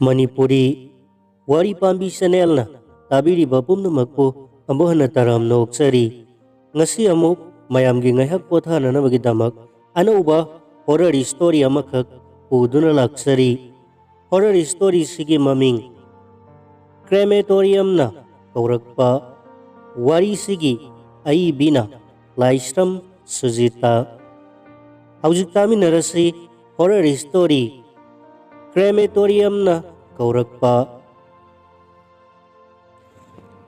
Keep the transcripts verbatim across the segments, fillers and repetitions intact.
ꯃꯅꯤꯄꯨꯔꯤ ꯋꯥꯔꯤ ꯄꯥꯝꯕꯤ ꯆꯦꯅꯦꯜꯅ ꯇꯥꯕꯤꯔꯤꯕ ꯄꯨꯝꯅꯃꯛꯄꯨ ꯑꯃꯨꯛ ꯍꯟꯅ ꯇꯔꯥꯝꯅ ꯑꯣꯛꯆꯔꯤ꯫ ꯉꯁꯤ ꯑꯃꯨꯛ ꯃꯌꯥꯝꯒꯤ ꯉꯥꯏꯍꯥꯛ ꯄꯣꯊꯥꯅꯅꯕꯒꯤꯗꯃꯛ ꯑꯅꯧꯕ ꯍꯣꯔꯔ ꯁ꯭ꯇꯣꯔꯤ ꯑꯃꯈꯛ ꯄꯨꯗꯨꯅ ꯂꯥꯛꯆꯔꯤ꯫ ꯍꯣꯔꯔ ꯁ꯭ꯇꯣꯔꯤꯁꯤꯒꯤ ꯃꯃꯤꯡ ꯀ꯭ꯔꯦꯃꯦꯇꯣꯔꯤꯌꯝꯅ ꯀꯧꯔꯛꯄ꯫ ꯋꯥꯔꯤꯁꯤꯒꯤ ꯑꯏꯕꯤꯅ ꯂꯥꯏꯁ꯭ꯔꯝ ꯁꯨꯖꯤꯇꯥ꯫ ꯍꯧꯖꯤꯛ ꯇꯥꯃꯤꯟꯅꯔꯁꯤ ꯍꯣꯔꯔ ꯁ꯭ꯇꯣꯔꯤ ꯀ꯭ꯔꯦꯃꯦꯇꯣꯔꯤꯌꯝꯅ ꯀꯧꯔꯛꯄ꯫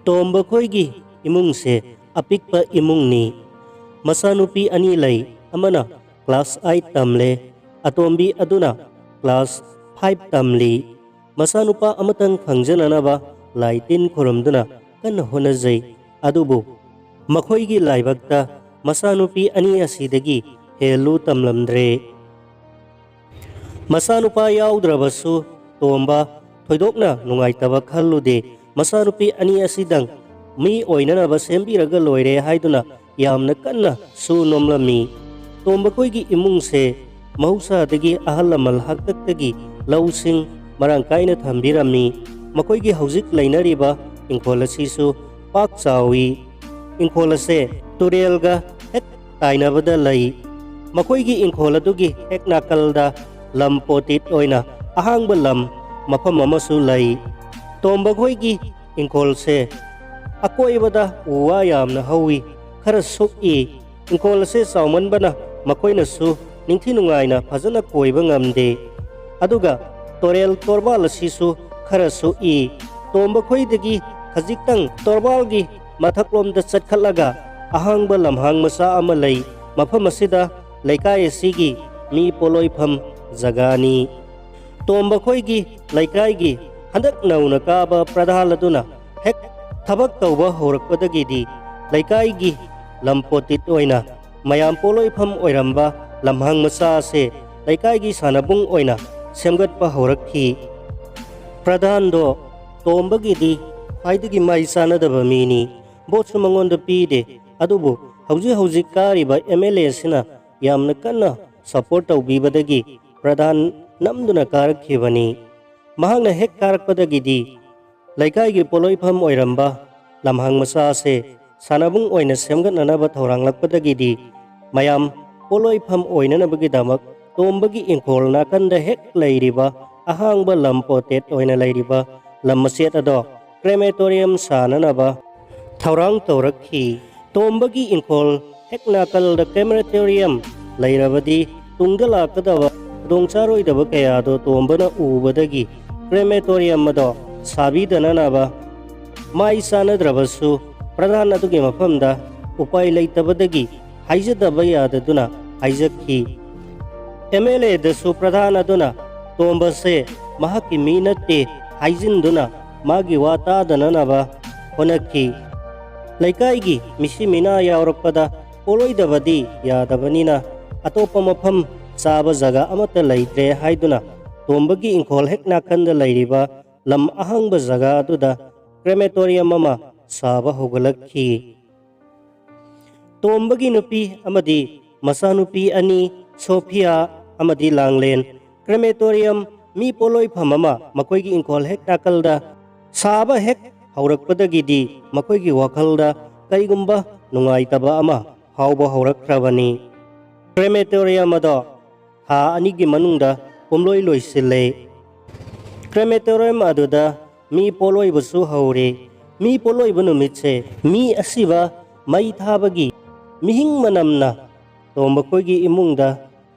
ꯇꯣꯝꯕꯈꯣꯏꯒꯤ ꯏꯃꯨꯡꯁꯦ ꯑꯄꯤꯛꯄ ꯏꯃꯨꯡꯅꯤ꯫ ꯃꯆꯥꯅꯨꯄꯤ ꯑꯅꯤ ꯂꯩ, ꯑꯃꯅ ꯀ꯭ꯂꯥꯁ ꯑꯥꯏꯠ ꯇꯝꯂꯦ, ꯑꯇꯣꯝꯕꯤ ꯑꯗꯨꯅ ꯀ꯭ꯂꯥꯁ ꯐꯥꯏꯚ ꯇꯝꯂꯤ꯫ ꯃꯆꯥꯅꯨꯄꯥ ꯑꯃꯇꯪ ꯐꯪꯖꯅꯅꯕ ꯂꯥꯏ ꯇꯤꯟ ꯈꯨꯔꯨꯝꯗꯨꯅ ꯀꯟꯅ ꯍꯣꯠꯅꯖꯩ꯫ ꯑꯗꯨꯕꯨ ꯃꯈꯣꯏꯒꯤ ꯂꯥꯏꯕꯛꯇ ꯃꯆꯥꯅꯨꯄꯤ ꯑꯅꯤ ꯑꯁꯤꯗꯒꯤ ꯍꯦꯜꯂꯨ ꯇꯝꯂꯝꯗ꯭ꯔꯦ꯫ ꯃꯆꯥꯅꯨꯄꯥ ꯌꯥꯎꯗ꯭ꯔꯕꯁꯨ ꯇꯣꯝꯕ ꯊꯣꯏꯗꯣꯛꯅ ꯅꯨꯡꯉꯥꯏꯇꯕ ꯈꯜꯂꯨꯗꯦ꯫ ꯃꯆꯥꯅꯨꯄꯤ ꯑꯅꯤ ꯑꯁꯤꯗꯪ ꯃꯤ ꯑꯣꯏꯅꯅꯕ ꯁꯦꯝꯕꯤꯔꯒ ꯂꯣꯏꯔꯦ ꯍꯥꯏꯗꯨꯅ ꯌꯥꯝꯅ ꯀꯟꯅ ꯁꯨ ꯅꯣꯝꯂꯝꯃꯤ꯫ ꯇꯣꯝꯕꯈꯣꯏꯒꯤ ꯏꯃꯨꯡꯁꯦ ꯃꯍꯧꯁꯥꯗꯒꯤ ꯑꯍꯜ ꯂꯃꯟ ꯍꯥꯛꯇꯛꯇꯒꯤ ꯂꯧꯁꯤꯡ ꯃꯔꯥꯡ ꯀꯥꯏꯅ ꯊꯝꯕꯤꯔꯝꯃꯤ꯫ ꯃꯈꯣꯏꯒꯤ ꯍꯧꯖꯤꯛ ꯂꯩꯅꯔꯤꯕ ꯏꯪꯈꯣꯜ ꯑꯁꯤꯁꯨ ꯄꯥꯛ ꯆꯥꯎꯏ꯫ ꯏꯪꯈꯣꯜ ꯑꯁꯦ ꯇꯨꯔꯦꯜꯒ ꯍꯦꯛ ꯇꯥꯏꯅꯕꯗ ꯂꯩ꯫ ꯃꯈꯣꯏꯒꯤ ꯏꯪꯈꯣꯜ ꯑꯗꯨꯒꯤ ꯍꯦꯛ ꯅꯥꯀꯜꯗ ꯂꯝ ꯄꯣꯇꯤꯠ ꯑꯣꯏꯅ ꯑꯍꯥꯡꯕ ꯂꯝ ꯃꯐꯝ ꯑꯃꯁꯨ ꯂꯩ꯫ ꯇꯣꯝꯕꯈꯣꯏꯒꯤ ꯏꯪꯈꯣꯜꯁꯦ ꯑꯀꯣꯏꯕꯗ ꯎ ꯋꯥ ꯌꯥꯝꯅ ꯍꯧꯏ, ꯈꯔ ꯁꯨꯛꯏ꯫ ꯏꯪꯈꯣꯜ ꯑꯁꯦ ꯆꯥꯎꯃꯟꯕꯅ ꯃꯈꯣꯏꯅꯁꯨ ꯅꯤꯡꯊꯤ ꯅꯨꯡꯉꯥꯏꯅ ꯐꯖꯅ ꯀꯣꯏꯕ ꯉꯝꯗꯦ꯫ ꯑꯗꯨꯒ ꯇꯣꯔꯦꯜ ꯇꯣꯔꯕꯥꯜ ꯑꯁꯤꯁꯨ ꯈꯔ ꯁꯨꯛꯏ꯫ ꯇꯣꯝꯕꯈꯣꯏꯗꯒꯤ ꯈꯖꯤꯛꯇꯪ ꯇꯣꯔꯕꯥꯜꯒꯤ ꯃꯊꯛꯂꯣꯝꯗ ꯆꯠꯈꯠꯂꯒ ꯑꯍꯥꯡꯕ ꯂꯝꯍꯥꯡ ꯃꯆꯥ ꯑꯃ ꯂꯩ꯫ ꯃꯐꯝ ꯑꯁꯤꯗ ꯂꯩꯀꯥꯏ ꯑꯁꯤꯒꯤ ꯃꯤ ꯄꯣꯂꯣꯏꯐꯝ ꯖꯒꯥꯅꯤ꯫ ꯇꯣꯝꯕꯈꯣꯏꯒꯤ ꯂꯩꯀꯥꯏꯒꯤ ꯍꯟꯗꯛ ꯅꯧꯅ ꯀꯥꯕ ꯄ꯭ꯔꯙꯥꯟ ꯑꯗꯨꯅ ꯍꯦꯛ ꯊꯕꯛ ꯇꯧꯕ ꯍꯧꯔꯛꯄꯗꯒꯤꯗꯤ ꯂꯩꯀꯥꯏꯒꯤ ꯂꯝ ꯄꯣꯇꯤꯠ ꯑꯣꯏꯅ ꯃꯌꯥꯝ ꯄꯣꯂꯣꯏꯐꯝ ꯑꯣꯏꯔꯝꯕ ꯂꯝꯍꯥꯡ ꯃꯆꯥ ꯑꯁꯦ ꯂꯩꯀꯥꯏꯒꯤ ꯁꯥꯟꯅꯕꯨꯡ ꯑꯣꯏꯅ ꯁꯦꯝꯒꯠꯄ ꯍꯧꯔꯛꯈꯤ꯫ ꯄ꯭ꯔꯙꯥꯟꯗꯣ ꯇꯣꯝꯕꯒꯤꯗꯤ ꯈ꯭ꯋꯥꯏꯗꯒꯤ ꯃꯥꯏ ꯆꯥꯟꯅꯗꯕ ꯃꯤꯅꯤ꯫ ꯚꯣꯠꯁꯨ ꯃꯉꯣꯟꯗ ꯄꯤꯗꯦ꯫ ꯑꯗꯨꯕꯨ ꯍꯧꯖꯤꯛ ꯍꯧꯖꯤꯛ ꯀꯥꯔꯤꯕ ꯑꯦꯝ ꯑꯦꯜ ꯑꯦ ꯑꯁꯤꯅ ꯌꯥꯝꯅ ꯀꯟꯅ ꯁꯄꯣꯔꯠ ꯇꯧꯕꯤꯕꯗꯒꯤ ꯄ꯭ꯔꯙꯥꯟ ꯅꯝꯗꯨꯅ ꯀꯥꯔꯛꯈꯤꯕꯅꯤ꯫ ꯃꯍꯥꯛꯅ ꯍꯦꯛ ꯀꯥꯔꯛꯄꯗꯒꯤꯗꯤ ꯂꯩꯀꯥꯏꯒꯤ ꯄꯣꯠꯂꯣꯏꯐꯝ ꯑꯣꯏꯔꯝꯕ ꯂꯝꯍꯥꯡ ꯃꯆꯥ ꯑꯁꯦ ꯁꯥꯟꯅꯕꯨꯡ ꯑꯣꯏꯅ ꯁꯦꯝꯒꯠꯅꯅꯕ ꯊꯧꯔꯥꯡꯂꯛꯄꯗꯒꯤꯗꯤ ꯃꯌꯥꯝ ꯄꯣꯠꯂꯣꯏꯐꯝ ꯑꯣꯏꯅꯅꯕꯒꯤꯗꯃꯛ ꯇꯣꯝꯕꯒꯤ ꯏꯪꯈꯣꯜ ꯅꯥꯀꯟꯗ ꯍꯦꯛ ꯂꯩꯔꯤꯕ ꯑꯍꯥꯡꯕ ꯂꯝ ꯄꯣꯇꯦꯠ ꯑꯣꯏꯅ ꯂꯩꯔꯤꯕ ꯂꯝ ꯃꯆꯦꯠ ꯑꯗꯣ ꯀ꯭ꯔꯦꯃꯦꯇꯣꯔꯤꯌꯝ ꯁꯥꯅꯅꯕ ꯊꯧꯔꯥꯡ ꯇꯧꯔꯛꯈꯤ꯫ ꯇꯣꯝꯕꯒꯤ ꯏꯪꯈꯣꯜ ꯍꯦꯛ ꯅꯥꯀꯜꯗ ꯀ꯭ꯔꯦꯃꯦꯇꯣꯔꯤꯌꯝ ꯂꯩꯔꯕꯗꯤ ꯇꯨꯡꯗ ꯂꯥꯛꯀꯗꯕ ꯈꯨꯗꯣꯡꯆꯥꯔꯣꯏꯗꯕ ꯀꯌꯥꯗꯣ ꯇꯣꯝꯕꯅ ꯎꯕꯗꯒꯤ ꯀ꯭ꯔꯦꯃꯦꯇꯣꯔꯤꯌꯝ ꯑꯗꯣ ꯁꯥꯕꯤꯗꯅꯅꯕ ꯃꯥꯏ ꯆꯥꯟꯅꯗ꯭ꯔꯕꯁꯨ ꯄ꯭ꯔꯙꯥꯟ ꯑꯗꯨꯒꯤ ꯃꯐꯝꯗ ꯎꯄꯥꯏ ꯂꯩꯇꯕꯗꯒꯤ ꯍꯥꯏꯖꯗꯕ ꯌꯥꯗꯗꯨꯅ ꯍꯥꯏꯖꯈꯤ꯫ ꯑꯦꯝ ꯑꯦꯜ ꯑꯦꯗꯁꯨ ꯄ꯭ꯔꯙꯥꯟ ꯑꯗꯨꯅ ꯇꯣꯝꯕꯁꯦ ꯃꯍꯥꯛꯀꯤ ꯃꯤ ꯅꯠꯇꯦ ꯍꯥꯏꯖꯤꯟꯗꯨꯅ ꯃꯥꯒꯤ ꯋꯥ ꯇꯥꯗꯅꯅꯕ ꯍꯣꯠꯅꯈꯤ꯫ ꯂꯩꯀꯥꯏꯒꯤ ꯃꯤꯁꯤ ꯃꯤꯅꯥ ꯌꯥꯎꯔꯛꯄꯗ ꯄꯣꯠꯂꯣꯏꯗꯕꯗꯤ ꯌꯥꯗꯕꯅꯤꯅ ꯑꯇꯣꯞꯄ ꯃꯐꯝ ꯆꯥꯕ ꯖꯒꯥ ꯑꯃꯠꯇ ꯂꯩꯇ꯭ꯔꯦ ꯍꯥꯏꯗꯨꯅ ꯇꯣꯝꯕꯒꯤ ꯏꯪꯈꯣꯜ ꯍꯦꯛ ꯅꯥꯀꯟꯗ ꯂꯩꯔꯤꯕ ꯂꯝ ꯑꯍꯥꯡꯕ ꯖꯒꯥ ꯑꯗꯨꯗ ꯀ꯭ꯔꯦꯃꯦꯇꯣꯔꯤꯌꯝ ꯑꯃ ꯁꯥꯕ ꯍꯧꯒꯠꯂꯛꯈꯤ꯫ ꯇꯣꯝꯕꯒꯤ ꯅꯨꯄꯤ ꯑꯃꯗꯤ ꯃꯆꯥꯅꯨꯄꯤ ꯑꯅꯤ, ꯁꯣꯐꯤꯌꯥ ꯑꯃꯗꯤ ꯂꯥꯡꯂꯦꯟ, ꯀ꯭ꯔꯦꯃꯦꯇꯣꯔꯤꯌꯝ, ꯃꯤ ꯄꯣꯠꯂꯣꯏꯐꯝ ꯑꯃ ꯃꯈꯣꯏꯒꯤ ꯏꯪꯈꯣꯜ ꯍꯦꯛ ꯅꯥꯀꯜꯗ ꯁꯥꯕ ꯍꯦꯛ ꯍꯧꯔꯛꯄꯗꯒꯤꯗꯤ ꯃꯈꯣꯏꯒꯤ ꯋꯥꯈꯜꯗ ꯀꯔꯤꯒꯨꯝꯕ ꯅꯨꯡꯉꯥꯏꯇꯕ ꯑꯃ ꯐꯥꯎꯕ ꯍꯧꯔꯛꯈ꯭ꯔꯕꯅꯤ꯫ ꯀ꯭ꯔꯦꯃꯦꯇꯣꯔꯤꯌꯝ ꯑꯗꯣ ꯊꯥ ꯑꯅꯤꯒꯤ ꯃꯅꯨꯡꯗ ꯄꯨꯝꯂꯣꯏ ꯂꯣꯏꯁꯤꯜꯂꯦ꯫ ꯀ꯭ꯔꯦꯃꯦꯇꯣꯔꯤꯌꯝ ꯑꯗꯨꯗ ꯃꯤ ꯄꯣꯠꯂꯣꯏꯕꯁꯨ ꯍꯧꯔꯦ꯫ ꯃꯤ ꯄꯣꯠꯂꯣꯏꯕ ꯅꯨꯃꯤꯠꯁꯦ ꯃꯤ ꯑꯁꯤꯕ ꯃꯩ ꯊꯥꯕꯒꯤ ꯃꯤꯍꯤꯡ ꯃꯅꯝꯅ ꯇꯣꯝꯕꯈꯣꯏꯒꯤ ꯏꯃꯨꯡꯗ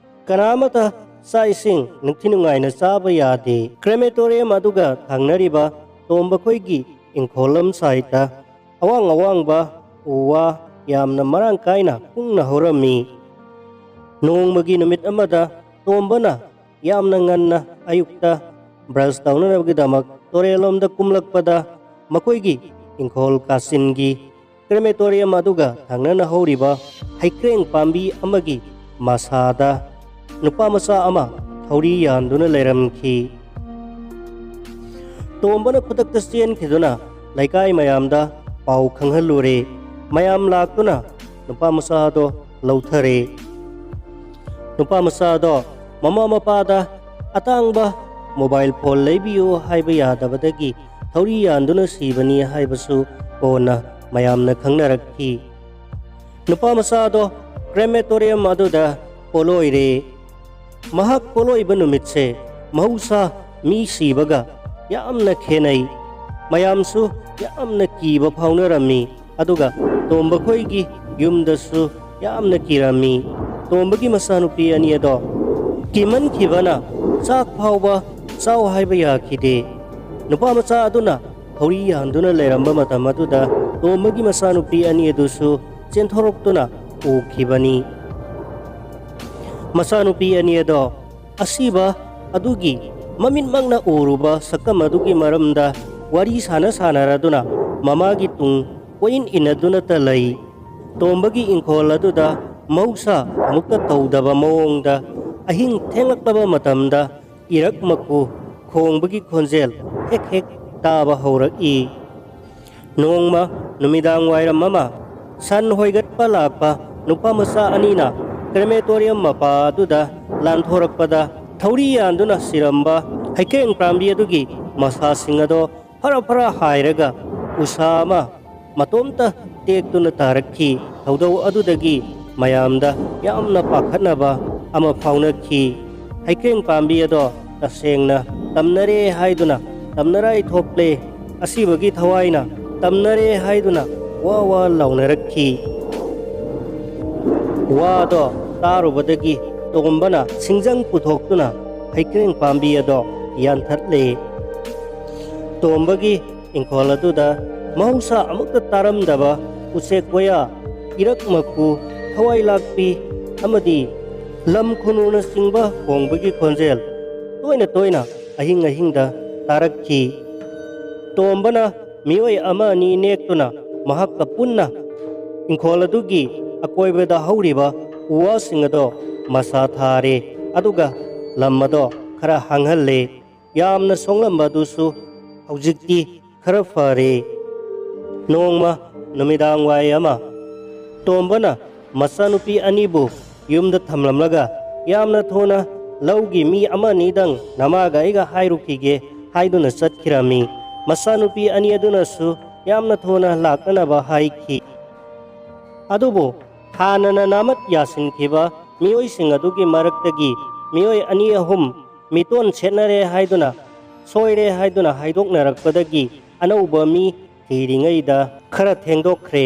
ꯀꯅꯥꯃꯠꯇ ꯆꯥꯛ ꯏꯁꯤꯡ ꯅꯤꯡꯊꯤ ꯅꯨꯡꯉꯥꯏꯅ ꯆꯥꯕ ꯌꯥꯗꯦ꯫ ꯀ꯭ꯔꯦꯃꯦꯇꯣꯔꯤꯌꯝ ꯑꯗꯨꯒ ꯊꯪꯅꯔꯤꯕ ꯇꯣꯝꯕꯈꯣꯏꯒꯤ ꯏꯪꯈꯣꯜꯂꯝ ꯁꯥꯏꯠꯇ ꯑꯋꯥꯡ ꯑꯋꯥꯡꯕ ꯎ ꯋꯥ ꯌꯥꯝꯅ ꯃꯔꯥꯡ ꯀꯥꯏꯅ ꯀꯨꯡꯅ ꯍꯧꯔꯝꯃꯤ꯫ ꯅꯣꯡꯃꯒꯤ ꯅꯨꯃꯤꯠ ꯑꯃꯗ ꯇꯣꯝꯕꯅ ꯌꯥꯝꯅ ꯉꯟꯅ ꯑꯌꯨꯛꯇ ꯕ꯭ꯔꯁ ꯇꯧꯅꯅꯕꯒꯤꯗꯃꯛ ꯇꯨꯔꯦꯜꯂꯣꯝꯗ ꯀꯨꯝꯂꯛꯄꯗ ꯃꯈꯣꯏꯒꯤ ꯏꯪꯈꯣꯜ ꯀꯥꯆꯤꯟꯒꯤ ꯀ꯭ꯔꯦꯃꯦꯇꯣꯔꯤꯌꯝ ꯑꯗꯨꯒ ꯊꯪꯅꯅ ꯍꯧꯔꯤꯕ ꯍꯩꯀ꯭ꯔꯦꯡ ꯄꯥꯝꯕꯤ ꯑꯃꯒꯤ ꯃꯁꯥꯗ ꯅꯨꯄꯥ ꯃꯆꯥ ꯑꯃ ꯊꯧꯔꯤ ꯌꯥꯟꯗꯨꯅ ꯂꯩꯔꯝꯈꯤ꯫ ꯇꯣꯝꯕꯅ ꯈꯨꯗꯛꯇ ꯆꯦꯟꯈꯤꯗꯨꯅ ꯂꯩꯀꯥꯏ ꯃꯌꯥꯝꯗ ꯄꯥꯎ ꯈꯪꯍꯜꯂꯨꯔꯦ꯫ ꯃꯌꯥꯝ ꯂꯥꯛꯇꯨꯅ ꯅꯨꯄꯥ ꯃꯆꯥꯗꯣ ꯂꯧꯊꯔꯦ꯫ ꯅꯨꯄꯥ ꯃꯆꯥꯗꯣ ꯃꯃꯥ ꯃꯄꯥꯗ ꯑꯇꯥꯡꯕ ꯃꯣꯕꯥꯏꯜ ꯐꯣꯟ ꯂꯩꯕꯤꯌꯨ ꯍꯥꯏꯕ ꯌꯥꯗꯕꯗꯒꯤ ꯊꯧꯔꯤ ꯌꯥꯟꯗꯨꯅ ꯁꯤꯕꯅꯤ ꯍꯥꯏꯕꯁꯨ ꯀꯣꯟꯅ ꯃꯌꯥꯝꯅ ꯈꯪꯅꯔꯛꯈꯤ꯫ ꯅꯨꯄꯥ ꯃꯆꯥ ꯑꯗꯣ ꯀ꯭ꯔꯦꯃꯦꯇꯣꯔꯤꯌꯝ ꯑꯗꯨꯗ ꯄꯣꯂꯣꯏꯔꯦ꯫ ꯃꯍꯥꯛ ꯄꯣꯂꯣꯏꯕ ꯅꯨꯃꯤꯠꯁꯦ ꯃꯍꯧꯁꯥ ꯃꯤ ꯁꯤꯕꯒ ꯌꯥꯝꯅ ꯈꯦꯅꯩ꯫ ꯃꯌꯥꯝꯁꯨ ꯌꯥꯝꯅ ꯀꯤꯕ ꯐꯥꯎꯅꯔꯝꯃꯤ꯫ ꯑꯗꯨꯒ ꯇꯣꯝꯕ ꯈꯣꯏꯒꯤ ꯌꯨꯝꯗꯁꯨ ꯌꯥꯝꯅ ꯀꯤꯔꯝꯃꯤ꯫ ꯇꯣꯝꯕꯒꯤ ꯃꯆꯥꯅꯨꯄꯤ ꯑꯅꯤ ꯑꯗꯣ ꯀꯤꯃꯟꯈꯤꯕꯅ ꯆꯥꯛ ꯐꯥꯎꯕ ꯆꯥꯎ ꯍꯥꯏꯕ ꯌꯥꯈꯤꯗꯦ꯫ ꯅꯨꯄꯥ ꯃꯆꯥ ꯑꯗꯨꯅ ꯊꯧꯔꯤ ꯌꯥꯟꯗꯨꯅ ꯂꯩꯔꯝꯕ ꯃꯇꯝ ꯑꯗꯨꯗ ꯇꯣꯝꯕꯒꯤ ꯃꯆꯥꯅꯨꯄꯤ ꯑꯅꯤ ꯑꯗꯨꯁꯨ ꯆꯦꯟꯊꯣꯔꯛꯇꯨꯅ ꯎꯈꯤꯕꯅꯤ꯫ ꯃꯆꯥꯅꯨꯄꯤ ꯑꯅꯤ ꯑꯗꯣ ꯑꯁꯤꯕ ꯑꯗꯨꯒꯤ ꯃꯃꯤꯠꯃꯛꯅ ꯎꯔꯨꯕ ꯁꯛꯇꯝ ꯑꯗꯨꯒꯤ ꯃꯔꯝꯗ ꯋꯥꯔꯤ ꯁꯥꯟꯅ ꯁꯥꯟꯅꯔꯗꯨꯅ ꯃꯃꯥꯒꯤ ꯇꯨꯡ ꯀꯣꯏꯏꯟ ꯏꯟꯅꯗꯨꯅꯇ ꯂꯩ꯫ ꯇꯣꯝꯕꯒꯤ ꯏꯪꯈꯣꯜ ꯑꯗꯨꯗ ꯃꯍꯧꯁꯥ ꯑꯃꯨꯛꯇ ꯇꯧꯗꯕ ꯃꯑꯣꯡꯗ ꯑꯍꯤꯡ ꯊꯦꯡꯂꯛꯂꯕ ꯃꯇꯝꯗ ꯏꯔꯛ ꯃꯀꯨ ꯈꯣꯡꯕꯒꯤ ꯈꯣꯟꯖꯦꯜ ꯍꯦꯛ ꯍꯦꯛ ꯇꯥꯕ ꯍꯧꯔꯛꯏ꯫ ꯅꯣꯡꯃ ꯅꯨꯃꯤꯗꯥꯡ ꯋꯥꯏꯔꯝ ꯑꯃ ꯁꯟ ꯍꯣꯏꯒꯠꯄ ꯂꯥꯛꯄ ꯅꯨꯄꯥ ꯃꯆꯥ ꯑꯅꯤꯅ ꯀ꯭ꯔꯦꯃꯦꯇꯣꯔꯤꯌꯝ ꯃꯄꯥ ꯑꯗꯨꯗ ꯂꯥꯟꯊꯣꯔꯛꯄꯗ ꯊꯧꯔꯤ ꯌꯥꯟꯗꯨꯅ ꯁꯤꯔꯝꯕ ꯍꯩꯀ꯭ꯔꯦꯡ ꯄꯥꯝꯕꯤ ꯑꯗꯨꯒꯤ ꯃꯁꯥꯁꯤꯡ ꯑꯗꯣ ꯐꯔ ꯐꯔ ꯍꯥꯏꯔꯒ ꯎꯁꯥ ꯑꯃ ꯃꯇꯣꯝꯇ ꯇꯦꯛꯇꯨꯅ ꯇꯥꯔꯛꯈꯤ꯫ ꯊꯧꯗꯧ ꯑꯗꯨꯗꯒꯤ ꯃꯌꯥꯝꯗ ꯌꯥꯝꯅ ꯄꯥꯈꯠꯅꯕ ꯑꯃ ꯐꯥꯎꯅꯈꯤ꯫ ꯍꯩꯀ꯭ꯔꯦꯡ ꯄꯥꯝꯕꯤ ꯑꯗꯣ ꯇꯁꯦꯡꯅ ꯇꯝꯅꯔꯦ ꯍꯥꯏꯗꯨꯅ ꯇꯝꯅꯔꯥꯏ ꯊꯣꯛꯂꯦ꯫ ꯑꯁꯤꯕꯒꯤ ꯊꯋꯥꯏꯅ ꯇꯝꯅꯔꯦ ꯍꯥꯏꯗꯨꯅ ꯋꯥ ꯋꯥ ꯂꯥꯎꯅꯔꯛꯈꯤ꯫ ꯋꯥꯗꯣ ꯇꯥꯔꯨꯕꯗꯒꯤ ꯇꯣꯝꯕꯅ ꯁꯤꯡꯖꯪ ꯄꯨꯊꯣꯛꯇꯨꯅ ꯍꯩꯀ꯭ꯔꯦꯡ ꯄꯥꯝꯕꯤ ꯑꯗꯣ ꯌꯥꯟꯊꯠꯂꯦ꯫ ꯇꯣꯝꯕꯒꯤ ꯏꯪꯈꯣꯜ ꯑꯗꯨꯗ ꯃꯍꯧꯁꯥ ꯑꯃꯨꯛꯇ ꯇꯥꯔꯝꯗꯕ ꯎꯆꯦꯛ ꯋꯥꯌꯥ, ꯏꯔꯛ ꯃꯀꯨ, ꯊꯋꯥꯏ ꯂꯥꯛꯄꯤ ꯑꯃꯗꯤ ꯂꯝ ꯈꯨꯅꯨꯅꯆꯤꯡꯕ ꯈꯣꯡꯕꯒꯤ ꯈꯣꯟꯖꯦꯜ ꯇꯣꯏꯅ ꯇꯣꯏꯅ ꯑꯍꯤꯡ ꯑꯍꯤꯡꯗ ꯇꯥꯔꯛꯈꯤ꯫ ꯇꯣꯝꯕꯅ ꯃꯤꯑꯣꯏ ꯑꯃ ꯑꯅꯤ ꯅꯦꯛꯇꯨꯅ ꯃꯍꯥꯛꯀ ꯄꯨꯟꯅ ꯏꯪꯈꯣꯜ ꯑꯗꯨꯒꯤ ꯑꯀꯣꯏꯕꯗ ꯍꯧꯔꯤꯕ ꯎ ꯋꯥꯁꯤꯡ ꯑꯗꯣ ꯃꯁꯥ ꯊꯥꯔꯦ, ꯑꯗꯨꯒ ꯂꯝ ꯑꯗꯣ ꯈꯔ ꯍꯥꯡꯍꯜꯂꯦ꯫ ꯌꯥꯝꯅ ꯁꯣꯛꯂꯝꯕ ꯑꯗꯨꯁꯨ ꯍꯧꯖꯤꯛꯇꯤ ꯈꯔ ꯐꯔꯦ꯫ ꯅꯣꯡꯃ ꯅꯨꯃꯤꯗꯥꯡ ꯋꯥꯏ ꯑꯃ ꯇꯣꯝꯕꯅ ꯃꯆꯥꯅꯨꯄꯤ ꯑꯅꯤꯕꯨ ꯌꯨꯝꯗ ꯊꯝꯂꯝꯂꯒ ꯌꯥꯝꯅ ꯊꯨꯅ "ꯂꯧꯒꯤ ꯃꯤ ꯑꯃ ꯑꯅꯤꯗꯪ ꯅꯃꯥꯒ ꯑꯩꯒ ꯍꯥꯏꯔꯨꯈꯤꯒꯦ" ꯍꯥꯏꯗꯨꯅ ꯆꯠꯈꯤꯔꯝꯃꯤ꯫ ꯃꯆꯥꯅꯨꯄꯤ ꯑꯅꯤ ꯑꯗꯨꯅꯁꯨ ꯌꯥꯝꯅ ꯊꯨꯅ ꯂꯥꯛꯅꯅꯕ ꯍꯥꯏꯈꯤ꯫ ꯑꯗꯨꯕꯨ ꯍꯥꯟꯅꯅ ꯅꯥꯃꯠ ꯌꯥꯁꯤꯟꯈꯤꯕ ꯃꯤꯑꯣꯏꯁꯤꯡ ꯑꯗꯨꯒꯤ ꯃꯔꯛꯇꯒꯤ ꯃꯤꯑꯣꯏ ꯑꯅꯤ ꯑꯍꯨꯝ ꯃꯤꯇꯣꯟ ꯁꯦꯠꯅꯔꯦ ꯍꯥꯏꯗꯨꯅ, ꯁꯣꯏꯔꯦ ꯍꯥꯏꯗꯨꯅ ꯍꯥꯏꯗꯣꯛꯅꯔꯛꯄꯗꯒꯤ ꯑꯅꯧꯕ ꯃꯤ ꯊꯤꯔꯤꯉꯩꯗ ꯈꯔ ꯊꯦꯡꯗꯣꯛꯈ꯭ꯔꯦ꯫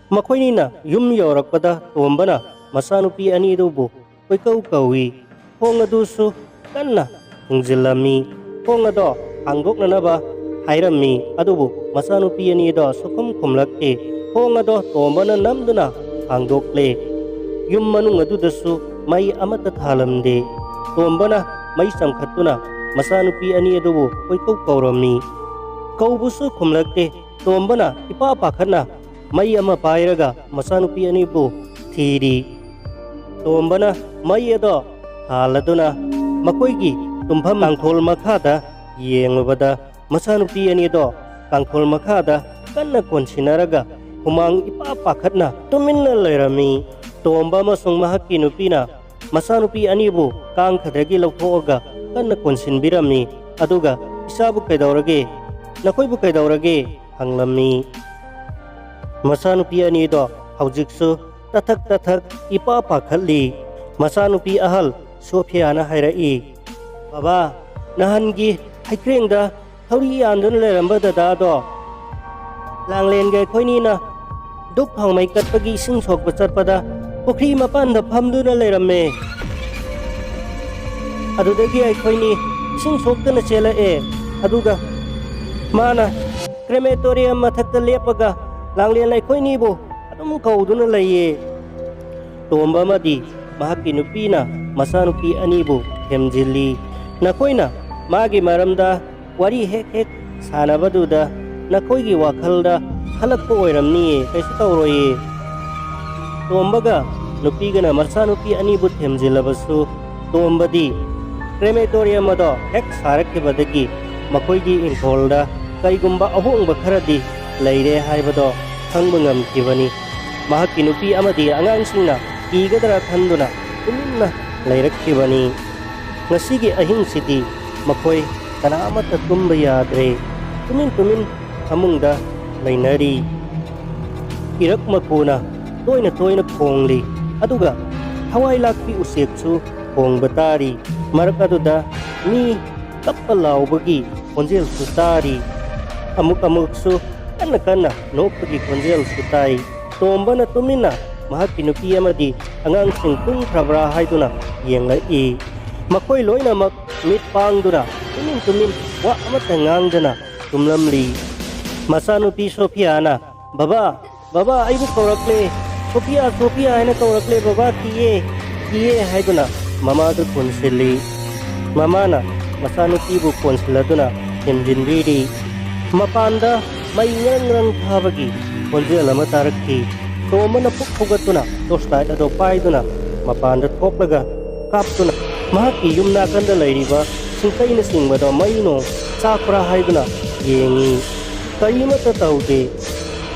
ꯃꯈꯣꯏꯅꯤꯅ ꯌꯨꯝ ꯌꯧꯔꯛꯄꯗ ꯇꯣꯝꯕꯅ ꯃꯆꯥꯅꯨꯄꯤ ꯑꯅꯤꯗꯨꯕꯨ ꯀꯣꯏꯀꯧ ꯀꯧꯏ꯫ ꯊꯣꯡ ꯑꯗꯨꯁꯨ ꯀꯟꯅ ꯊꯤꯡꯖꯤꯜꯂꯝꯃꯤ꯫ ꯊꯣꯡ ꯑꯗꯣ ꯍꯥꯡꯗꯣꯛꯅꯅꯕ ꯍꯥꯏꯔꯝꯃꯤ, ꯑꯗꯨꯕꯨ ꯃꯆꯥꯅꯨꯄꯤ ꯑꯅꯤꯗꯣ ꯁꯨꯈꯨꯝ ꯈꯨꯝꯂꯛꯇꯦ꯫ ꯊꯣꯡ ꯑꯗꯣ ꯇꯣꯝꯕꯅ ꯅꯝꯗꯨꯅ ꯍꯥꯡꯗꯣꯛꯂꯦ꯫ ꯌꯨꯝ ꯃꯅꯨꯡ ꯑꯗꯨꯗꯁꯨ ꯃꯩ ꯑꯃꯠꯇ ꯊꯥꯜꯂꯝꯗꯦ꯫ ꯇꯣꯝꯕꯅ ꯃꯩ ꯆꯪꯈꯠꯇꯨꯅ ꯃꯆꯥꯅꯨꯄꯤ ꯑꯅꯤ ꯑꯗꯨꯕꯨ ꯀꯣꯏꯀꯧ ꯀꯧꯔꯝꯃꯤ꯫ ꯀꯧꯕꯁꯨ ꯈꯨꯝꯂꯛꯇꯦ꯫ ꯇꯣꯝꯕꯅ ꯏꯄꯥ ꯄꯥꯈꯠꯅ ꯃꯩ ꯑꯃ ꯄꯥꯏꯔꯒ ꯃꯆꯥꯅꯨꯄꯤ ꯑꯅꯤꯕꯨ ꯊꯤꯔꯤ꯫ ꯇꯣꯝꯕꯅ ꯃꯩ ꯑꯗꯣ ꯊꯥꯜꯂꯗꯨꯅ ꯃꯈꯣꯏꯒꯤ ꯇꯨꯝꯐꯝ ꯀꯥꯡꯊꯣꯜ ꯃꯈꯥꯗ ꯌꯦꯡꯂꯨꯕꯗ, ꯃꯆꯥꯅꯨꯄꯤ ꯑꯅꯤꯗꯣ ꯀꯥꯡꯊꯣꯜ ꯃꯈꯥꯗ ꯀꯟꯅ ꯀꯣꯟꯁꯤꯟꯅꯔꯒ ꯍꯨꯃꯥꯡ ꯏꯄꯥ ꯄꯥꯈꯠꯅ ꯇꯨꯃꯤꯟꯅ ꯂꯩꯔꯝꯃꯤ꯫ ꯇꯣꯝꯕ ꯑꯃꯁꯨꯡ ꯃꯍꯥꯛꯀꯤ ꯅꯨꯄꯤꯅ ꯃꯆꯥꯅꯨꯄꯤ ꯑꯅꯤꯕꯨ ꯀꯥꯡꯈꯗꯒꯤ ꯂꯧꯊꯣꯛꯑꯒ ꯀꯟꯅ ꯀꯣꯟꯁꯤꯟꯕꯤꯔꯝꯃꯤ꯫ ꯑꯗꯨꯒ, "ꯏꯆꯥꯕꯨ ꯀꯩꯗꯧꯔꯒꯦ? ꯅꯈꯣꯏꯕꯨ ꯀꯩꯗꯧꯔꯒꯦ?" ꯍꯪꯂꯝꯃꯤ꯫ ꯃꯆꯥꯅꯨꯄꯤ ꯑꯅꯤꯗꯣ ꯍꯧꯖꯤꯛꯁꯨ ꯇꯊꯛ ꯇꯊꯛ ꯏꯄꯥ ꯄꯥꯈꯠꯂꯤ꯫ ꯃꯆꯥꯅꯨꯄꯤ ꯑꯍꯜ ꯁꯣꯐꯤꯌꯥꯅ ꯍꯥꯏꯔꯛꯏ, "ꯕꯕꯥ, ꯅꯍꯥꯟꯒꯤ ꯍꯩꯀ꯭ꯔꯦꯡꯗ ꯊꯧꯔꯤ ꯌꯥꯟꯗꯨꯅ ꯂꯩꯔꯝꯕ ꯗꯗꯥꯗꯣ ꯂꯥꯡꯂꯦꯟꯒ ꯑꯩꯈꯣꯏꯅꯤꯅ ꯗꯨꯛ ꯊꯥꯎꯃꯩ ꯀꯠꯄꯒꯤ ꯏꯁꯤꯡ ꯁꯣꯛꯄ ꯆꯠꯄꯗ ꯄꯨꯈ꯭ꯔꯤ ꯃꯄꯥꯟꯗ ꯐꯝꯗꯨꯅ ꯂꯩꯔꯝꯃꯦ꯫ ꯑꯗꯨꯗꯒꯤ ꯑꯩꯈꯣꯏꯅꯤ ꯏꯁꯤꯡ ꯁꯣꯛꯇꯅ ꯆꯦꯜꯂꯛꯑꯦ꯫ ꯑꯗꯨꯒ ꯃꯥꯅ ꯀ꯭ꯔꯦꯃꯦꯇꯣꯔꯤꯌꯝ ꯃꯊꯛꯇ ꯂꯦꯞꯄꯒ ꯂꯥꯡꯂꯦꯟ ꯑꯩꯈꯣꯏꯅꯤꯕꯨ ꯑꯗꯨꯝ ꯀꯧꯗꯨꯅ ꯂꯩꯌꯦ꯫" ꯇꯣꯝꯕ ꯑꯃꯗꯤ ꯃꯍꯥꯛꯀꯤ ꯅꯨꯄꯤꯅ ꯃꯆꯥꯅꯨꯄꯤ ꯑꯅꯤꯕꯨ ꯊꯦꯝꯖꯤꯜꯂꯤ꯫ ꯅꯈꯣꯏꯅ ꯃꯥꯒꯤ ꯃꯔꯝꯗ ꯋꯥꯔꯤ ꯍꯦꯛ ꯍꯦꯛ ꯁꯥꯟꯅꯕꯗꯨꯗ ꯅꯈꯣꯏꯒꯤ ꯋꯥꯈꯜꯗ ꯈꯜꯂꯛꯄ ꯑꯣꯏꯔꯝꯅꯤꯌꯦ, ꯀꯩꯁꯨ ꯇꯧꯔꯣꯏꯌꯦ꯫ ꯇꯣꯝꯕꯒ ꯅꯨꯄꯤꯒꯅ ꯃꯆꯥꯅꯨꯄꯤ ꯑꯅꯤꯕꯨ ꯊꯦꯝꯖꯤꯜꯂꯕꯁꯨ, ꯇꯣꯝꯕꯗꯤ ꯀ꯭ꯔꯦꯃꯦꯇꯣꯔꯤꯌꯝ ꯑꯗꯣ ꯍꯦꯛ ꯁꯥꯔꯛꯈꯤꯕꯗꯒꯤ ꯃꯈꯣꯏꯒꯤ ꯏꯪꯈꯣꯜꯗ ꯀꯔꯤꯒꯨꯝꯕ ꯑꯍꯣꯡꯕ ꯈꯔꯗꯤ ꯂꯩꯔꯦ ꯍꯥꯏꯕꯗꯣ ꯈꯪꯕ ꯉꯝꯈꯤꯕꯅꯤ꯫ ꯃꯍꯥꯛꯀꯤ ꯅꯨꯄꯤ ꯑꯃꯗꯤ ꯑꯉꯥꯡꯁꯤꯡꯅ ꯀꯤꯒꯗ꯭ꯔꯥ ꯈꯟꯗꯨꯅ ꯇꯨꯃꯤꯟꯅ ꯂꯩꯔꯛꯈꯤꯕꯅꯤ꯫ ꯉꯁꯤꯒꯤ ꯑꯍꯤꯡꯁꯤꯗꯤ ꯃꯈꯣꯏ ꯀꯅꯥꯃꯠꯇ ꯇꯨꯝꯕ ꯌꯥꯗ꯭ꯔꯦ꯫ ꯇꯨꯃꯤꯟ ꯇꯨꯃꯤꯟ ꯐꯃꯨꯡꯗ ꯂꯩꯅꯔꯤ꯫ ꯏꯔꯛ ꯃꯀꯨꯅ ꯇꯣꯏꯅ ꯇꯣꯏꯅ ꯈꯣꯡꯂꯤ, ꯑꯗꯨꯒ ꯊꯋꯥꯏ ꯂꯥꯛꯄꯤ ꯎꯆꯦꯛꯁꯨ ꯈꯣꯡꯕ ꯇꯥꯔꯤ꯫ ꯃꯔꯛ ꯑꯗꯨꯗ ꯃꯤ ꯀꯞꯄ ꯂꯥꯎꯕꯒꯤ ꯈꯣꯟꯖꯦꯜꯁꯨ ꯇꯥꯔꯤ꯫ ꯑꯃꯨꯛ ꯑꯃꯨꯛꯁꯨ ꯀꯟꯅ ꯀꯟꯅ ꯅꯣꯛꯄꯒꯤ ꯈꯣꯟꯖꯦꯜꯁꯨ ꯇꯥꯏ꯫ ꯇꯣꯝꯕꯅ ꯇꯨꯃꯤꯟꯅ ꯃꯍꯥꯛꯀꯤ ꯅꯨꯄꯤ ꯑꯃꯗꯤ ꯑꯉꯥꯡꯁꯤꯡ ꯇꯨꯝꯈ꯭ꯔꯕ꯭ꯔꯥ ꯍꯥꯏꯗꯨꯅ ꯌꯦꯡꯂꯛꯏ꯫ ꯃꯈꯣꯏ ꯂꯣꯏꯅꯃꯛ ꯃꯤꯠ ꯄꯥꯡꯗꯨꯅ ꯇꯨꯃꯤꯟ ꯇꯨꯃꯤꯟ ꯋꯥ ꯑꯃꯠꯇ ꯉꯥꯡꯗꯅ ꯇꯨꯝꯂꯝꯂꯤ꯫ ꯃꯆꯥꯅꯨꯄꯤ ꯁꯣꯐꯤꯌꯥꯅ, "ꯕꯕꯥ, ꯕꯕꯥ, ꯑꯩꯕꯨ ꯀꯧꯔꯛꯂꯦ꯫ ꯁꯣꯐꯤꯌꯥ, ꯁꯣꯐꯤꯌꯥ ꯍꯥꯏꯅ ꯀꯧꯔꯛꯂꯦ꯫ ꯕꯕꯥ, ꯀꯤꯌꯦ, ꯀꯤꯌꯦ" ꯍꯥꯏꯗꯨꯅ ꯃꯃꯥꯗ ꯀꯣꯟꯁꯤꯜꯂꯤ꯫ ꯃꯃꯥꯅ ꯃꯆꯥꯅꯨꯄꯤꯕꯨ ꯀꯣꯟꯁꯤꯜꯂꯗꯨꯅ ꯊꯦꯝꯖꯤꯟꯕꯤꯔꯤ꯫ ꯃꯄꯥꯟꯗ ꯃꯩ ꯉꯔꯪ ꯉꯔꯪ ꯊꯥꯕꯒꯤ ꯈꯣꯟꯖꯦꯜ ꯑꯃ ꯇꯥꯔꯛꯈꯤ꯫ ꯇꯣꯝꯕꯅ ꯐꯨꯛ ꯍꯧꯒꯠꯇꯨꯅ torch light ꯑꯗꯨ ꯄꯥꯏꯗꯨꯅ ꯃꯄꯥꯟꯗ ꯊꯣꯛꯂꯒ ꯀꯥꯞꯇꯨꯅ ꯃꯍꯥꯛꯀꯤ ꯌꯨꯝ ꯅꯥꯀꯟꯗ ꯂꯩꯔꯤꯕ ꯁꯤꯡꯀꯩꯅꯆꯤꯡꯕꯗ ꯃꯩ ꯅꯣꯡ ꯆꯥꯛꯄ꯭ꯔꯥ ꯍꯥꯏꯗꯨꯅ ꯌꯦꯡꯉꯤ꯫ ꯀꯔꯤꯃꯠꯇ ꯇꯧꯗꯦ꯫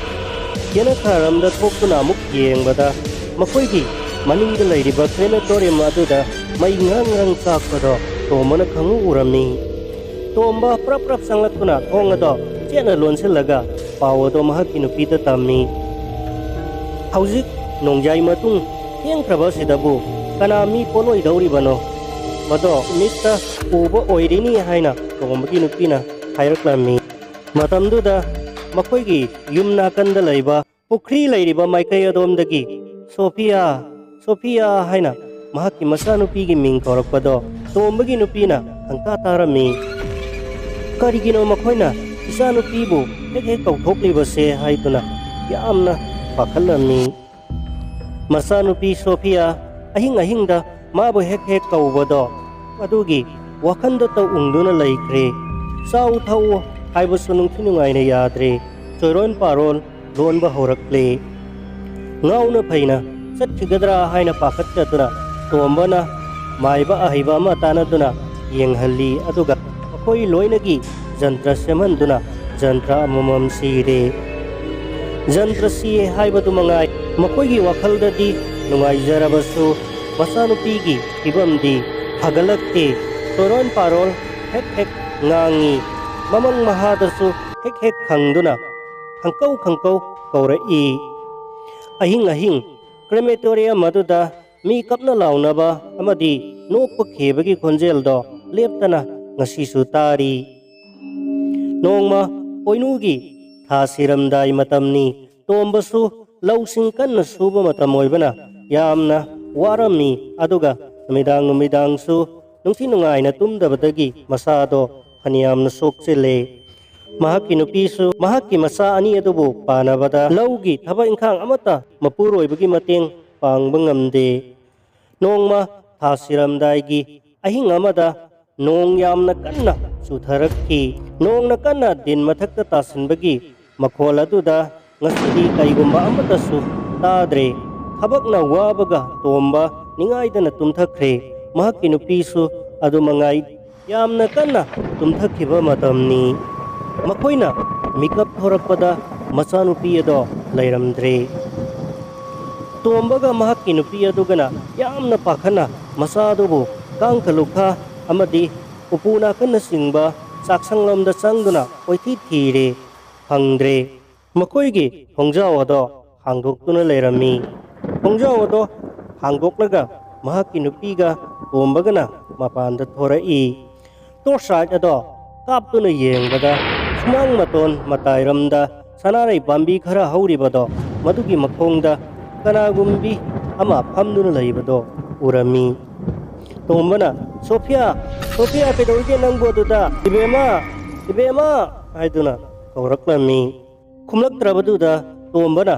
ꯌꯦꯅꯈꯥꯔꯣꯝꯗ ꯊꯣꯛꯇꯨꯅ ꯑꯃꯨꯛ ꯌꯦꯡꯕꯗ ꯃꯈꯣꯏꯒꯤ ꯃꯅꯤꯡꯗ ꯂꯩꯔꯤꯕ crematorium ꯑꯗꯨꯗ ꯃꯩ ꯉꯔꯪ ꯉꯔꯪ ꯆꯥꯛꯄꯗꯣ ꯇꯣꯝꯕꯅ ꯈꯪꯎ ꯎꯔꯝꯃꯤ꯫ ꯇꯣꯝꯕ ꯄ꯭ꯔꯞ ꯄ꯭ꯔꯞ ꯆꯪꯂꯛꯇꯨꯅ ꯊꯣꯡ ꯑꯗꯣ ꯆꯦꯠꯅ ꯂꯣꯟꯁꯤꯜꯂꯒ ꯄꯥꯎ ꯑꯗꯣ ꯃꯍꯥꯛꯀꯤ ꯅꯨꯄꯤꯗ ꯇꯝꯃꯤ꯫ "ꯍꯧꯖꯤꯛ ꯅꯣꯡꯌꯥꯏ ꯃꯇꯨꯡ ꯊꯦꯡꯈ꯭ꯔꯕ ꯑꯁꯤꯗꯕꯨ ꯀꯅꯥ ꯃꯤ ꯄꯣꯠꯂꯣꯏꯗꯧꯔꯤꯕꯅꯣ? ꯃꯗꯣ ꯃꯤꯠꯇ ꯎꯕ ꯑꯣꯏꯔꯤꯅꯤ" ꯍꯥꯏꯅ ꯇꯣꯝꯕꯒꯤ ꯅꯨꯄꯤꯅ ꯍꯥꯏꯔꯛꯂꯝꯃꯤ꯫ ꯃꯇꯝꯗꯨꯗ ꯃꯈꯣꯏꯒꯤ ꯌꯨꯝ ꯅꯥꯀꯟꯗ ꯂꯩꯕ ꯄꯨꯈ꯭ꯔꯤ ꯂꯩꯔꯤꯕ ꯃꯥꯏꯀꯩ ꯑꯗꯣꯝꯗꯒꯤ "ꯁꯣꯐꯤꯌꯥ, ꯁꯣꯐꯤꯌꯥ" ꯍꯥꯏꯅ ꯃꯍꯥꯛꯀꯤ ꯃꯆꯥꯅꯨꯄꯤꯒꯤ ꯃꯤꯡ ꯀꯧꯔꯛꯄꯗꯣ ꯇꯣꯝꯕꯒꯤ ꯅꯨꯄꯤꯅ ꯈꯪꯇꯥ ꯇꯥꯔꯝꯃꯤ꯫ "ꯀꯔꯤꯒꯤꯅꯣ ꯃꯈꯣꯏꯅ ꯏꯆꯥꯅꯨꯄꯤꯕꯨ ꯍꯦꯛ ꯍꯦꯛ ꯀꯧꯊꯣꯛꯂꯤꯕꯁꯦ?" ꯍꯥꯏꯗꯨꯅ ꯌꯥꯝꯅ ꯄꯥꯈꯠꯂꯝꯃꯤ꯫ ꯃꯆꯥꯅꯨꯄꯤ ꯁꯣꯐꯤꯌꯥ ꯑꯍꯤꯡ ꯑꯍꯤꯡꯗ ꯃꯥꯕꯨ ꯍꯦꯛ ꯍꯦꯛ ꯀꯧꯕꯗꯣ ꯑꯗꯨꯒꯤ ꯋꯥꯈꯜꯗꯇ ꯎꯪꯗꯨꯅ ꯂꯩꯈ꯭ꯔꯦ꯫ ꯆꯥꯎ ꯊꯛꯎ ꯍꯥꯏꯕꯁꯨ ꯅꯨꯡꯊꯤ ꯅꯨꯡꯉꯥꯏꯅ ꯌꯥꯗ꯭ꯔꯦ꯫ ꯆꯣꯏꯔꯣꯟ ꯄꯥꯔꯣꯟ ꯂꯣꯟꯕ ꯍꯧꯔꯛꯂꯦ꯫ ꯉꯥꯎꯅ ꯐꯩꯅ ꯆꯠꯈꯤꯒꯗ꯭ꯔꯥ ꯍꯥꯏꯅ ꯄꯥꯈꯠꯆꯗꯨꯅ ꯇꯣꯝꯕꯅ ꯃꯥꯏꯕ ꯑꯍꯩꯕ ꯑꯃ ꯇꯥꯟꯅꯗꯨꯅ ꯌꯦꯡꯍꯜꯂꯤ꯫ ꯑꯗꯨꯒ ꯃꯈꯣꯏ ꯂꯣꯏꯅꯒꯤ ꯖꯟꯇ꯭ꯔ ꯁꯦꯝꯍꯟꯗꯨꯅ ꯖꯟꯇ꯭ꯔ ꯑꯃꯃꯝ ꯁꯤꯔꯦ꯫ ꯖꯟꯇ꯭ꯔ ꯁꯤꯌꯦ ꯍꯥꯏꯕꯗꯨ ꯃꯉꯥꯏ, ꯃꯈꯣꯏꯒꯤ ꯋꯥꯈꯜꯗꯗꯤ ꯅꯨꯡꯉꯥꯏꯖꯔꯕꯁꯨ ꯃꯆꯥꯅꯨꯄꯤꯒꯤ ꯐꯤꯕꯝꯗꯤ ꯐꯒꯠꯂꯛꯇꯦ꯫ ꯆꯣꯔꯣꯟ ꯄꯥꯔꯣꯜ ꯍꯦꯛ ꯍꯦꯛ ꯉꯥꯡꯉꯤ꯫ ꯃꯃꯪ ꯃꯍꯥꯗꯁꯨ ꯍꯦꯛ ꯍꯦꯛ ꯈꯪꯗꯨꯅ ꯈꯪꯀꯧ ꯈꯪꯀꯧ ꯀꯧꯔꯛꯏ꯫ ꯑꯍꯤꯡ ꯑꯍꯤꯡ ꯀ꯭ꯔꯦꯃꯦꯇꯣꯔꯤꯌꯝ ꯑꯗꯨꯗ ꯃꯤ ꯀꯞꯅ ꯂꯥꯎꯅꯕ ꯑꯃꯗꯤ ꯅꯣꯛꯄ ꯈꯦꯕꯒꯤ ꯈꯣꯟꯖꯦꯜꯗꯣ ꯂꯦꯞꯇꯅ ꯉꯁꯤꯁꯨ ꯇꯥꯔꯤ꯫ ꯅꯣꯡꯃ ꯄꯣꯏꯅꯨꯒꯤ ꯊꯥ ꯁꯤꯔꯝꯗꯥꯏ ꯃꯇꯝꯅꯤ꯫ ꯇꯣꯝꯕꯁꯨ ꯂꯧꯁꯤꯡ ꯀꯟꯅ ꯁꯨꯕ ꯃꯇꯝ ꯑꯣꯏꯕꯅ ꯌꯥꯝꯅ ꯋꯥꯔꯝꯃꯤ꯫ ꯑꯗꯨꯒ ꯅꯨꯃꯤꯗꯥꯡ ꯅꯨꯃꯤꯗꯥꯡꯁꯨ ꯅꯨꯡꯊꯤ ꯅꯨꯡꯉꯥꯏꯅ ꯇꯨꯝꯗꯕꯗꯒꯤ ꯃꯁꯥꯗꯣ ꯐꯅꯌꯥꯝꯅ ꯁꯣꯛꯆꯤꯜꯂꯦ꯫ ꯃꯍꯥꯛꯀꯤ ꯅꯨꯄꯤꯁꯨ ꯃꯍꯥꯛꯀꯤ ꯃꯆꯥ ꯑꯅꯤ ꯑꯗꯨꯕꯨ ꯄꯥꯅꯕꯗ ꯂꯧꯒꯤ ꯊꯕꯛ ꯏꯪꯈꯥꯡ ꯑꯃꯠꯇ ꯃꯄꯨꯔꯣꯏꯕꯒꯤ ꯃꯇꯦꯡ ꯄꯥꯡꯕ ꯉꯝꯗꯦ꯫ ꯅꯣꯡꯃ ꯊꯥ ꯁꯤꯔꯝꯗꯥꯏꯒꯤ ꯑꯍꯤꯡ ꯑꯃꯗ ꯅꯣꯡ ꯌꯥꯝꯅ ꯀꯟꯅ ꯆꯨꯊꯔꯛꯈꯤ꯫ ꯅꯣꯡꯅ ꯀꯟꯅ ꯗꯤꯟ ꯃꯊꯛꯇ ꯇꯥꯁꯤꯟꯕꯒꯤ ꯃꯈꯣꯜ ꯑꯗꯨꯗ ꯉꯁꯤꯗꯤ ꯀꯩꯒꯨꯝꯕ ꯑꯃꯠꯇꯁꯨ ꯇꯥꯗ꯭ꯔꯦ꯫ ꯊꯕꯛꯅ ꯋꯥꯕꯒ ꯇꯣꯝꯕ ꯅꯤꯡꯉꯥꯏꯗꯅ ꯇꯨꯝꯊꯈ꯭ꯔꯦ꯫ ꯃꯍꯥꯛꯀꯤ ꯅꯨꯄꯤꯁꯨ ꯑꯗꯨ ꯃꯉꯥꯏ꯫ ꯌꯥꯝꯅ ꯀꯟꯅ ꯇꯨꯝꯊꯈꯤꯕ ꯃꯇꯝꯅꯤ꯫ ꯃꯈꯣꯏꯅ ꯃꯤꯀꯞ ꯊꯣꯔꯛꯄꯗ ꯃꯆꯥꯅꯨꯄꯤ ꯑꯗꯣ ꯂꯩꯔꯝꯗ꯭ꯔꯦ꯫ ꯇꯣꯝꯕꯒ ꯃꯍꯥꯛꯀꯤ ꯅꯨꯄꯤ ꯑꯗꯨꯒꯅ ꯌꯥꯝꯅ ꯄꯥꯈꯠꯅ ꯃꯆꯥꯗꯨꯕꯨ ꯀꯥꯡꯈ ꯂꯨꯈꯥ ꯑꯃꯗꯤ ꯎꯄꯨ ꯅꯥꯀꯟꯅꯆꯤꯡꯕ ꯆꯥꯛꯁꯪꯂꯣꯝꯗ ꯆꯪꯗꯨꯅ ꯀꯣꯏꯊꯤ ꯊꯤꯔꯦ, ꯐꯪꯗ꯭ꯔꯦ꯫ ꯃꯈꯣꯏꯒꯤ ꯊꯣꯡꯖꯥꯎ ꯑꯗꯣ ꯍꯥꯡꯗꯣꯛꯇꯨꯅ ꯂꯩꯔꯝꯃꯤ꯫ ꯊꯣꯡꯖꯥꯎ ꯑꯗꯣ ꯍꯥꯡꯗꯣꯛꯂꯒ ꯃꯍꯥꯛꯀꯤ ꯅꯨꯄꯤꯒ ꯇꯣꯝꯕꯒꯅ ꯃꯄꯥꯟꯗ ꯊꯣꯔꯛꯏ꯫ ꯇꯣꯔꯆ ꯂꯥꯏꯠ ꯑꯗꯣ ꯀꯥꯞꯇꯨꯅ ꯌꯦꯡꯕꯗ ꯁꯨꯃꯥꯡ ꯃꯇꯣꯟ ꯃꯇꯥꯏꯔꯣꯝꯗ ꯁꯅꯥꯔꯩ ꯄꯥꯝꯕꯤ ꯈꯔ ꯍꯧꯔꯤꯕꯗꯣ, ꯃꯗꯨꯒꯤ ꯃꯈꯣꯡꯗ ꯀꯅꯥꯒꯨꯝꯕꯤ ꯑꯃ ꯐꯝꯗꯨꯅ ꯂꯩꯕꯗꯣ ꯎꯔꯝꯃꯤ꯫ ꯇꯣꯝꯕꯅ, "ꯁꯣꯐꯤꯌꯥ, ꯁꯣꯐꯤꯌꯥ, ꯀꯩꯗꯧꯔꯤꯒꯦ ꯅꯪꯕꯨ ꯑꯗꯨꯗ? ꯏꯕꯦꯝꯃ, ꯏꯕꯦꯝꯃ!" ꯍꯥꯏꯗꯨꯅ ꯀꯧꯔꯛꯂꯝꯃꯤ꯫ ꯈꯨꯝꯂꯛꯇ꯭ꯔꯕꯗꯨꯗ ꯇꯣꯝꯕꯅ